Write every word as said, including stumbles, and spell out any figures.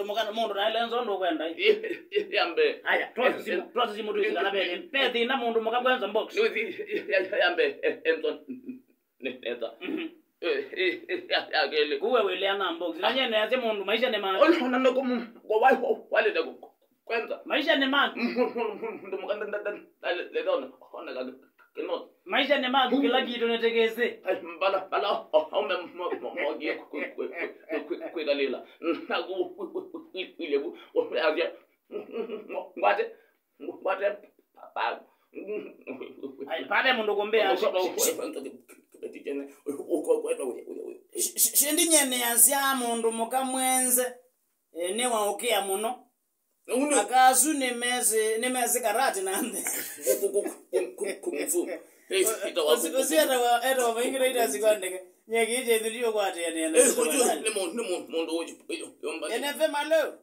Mũka mũndũ naĩle nzo ndũkwenda. Ĩ, ĩ, ĩ, ya mbee. Aya, twose simu, twose simu twĩsĩkana mbele. Pe thĩna mũndũ mũka kwenza box. Nĩ ũthi, ya, ya, ya mbee, e, enzo. Nĩ, neta. Mhm. Ĩ, ĩ, ĩ, ya, ya kelĩ. Kuwe wĩlea na box. Na nyene yasye mũndũ maisha nĩ ma. Ona, ona noko mu, kwa wai, kwa, walete ku, kwenza. Maisha nĩ ma. Mũndũ mũka nda, nda, nda, nda, le, le, ona, ona ka, kĩno. Maisha nĩ maku, kĩla kitu nĩtĩkĩsĩ. Ai, mbala, mbala, o, o, me, mo, mo, mo, gie, kwi, kwi, kwi, kwi, kwi, kwikalila. Na ku, kwi, kwi, kwi, kwi, kwi, lebu, o, ya, ya, ngwate, ngwate, papa. Ai, pate mũndũ kũmbĩa. Shi-, shi-, shindi nyene yasya mũndũ mũka mwenze, eh, nĩwaũkĩa mũno. Aka asu nĩmesĩ, nĩmesĩ karate na nthĩ. Kung fu. Ũsu, ũsu etawa, etawa vaingĩ na itasi kwa ndeke. Nyeki ije ithũlio kwa atĩ ene. Nĩ mũndũ ũyũ. N F M, hello.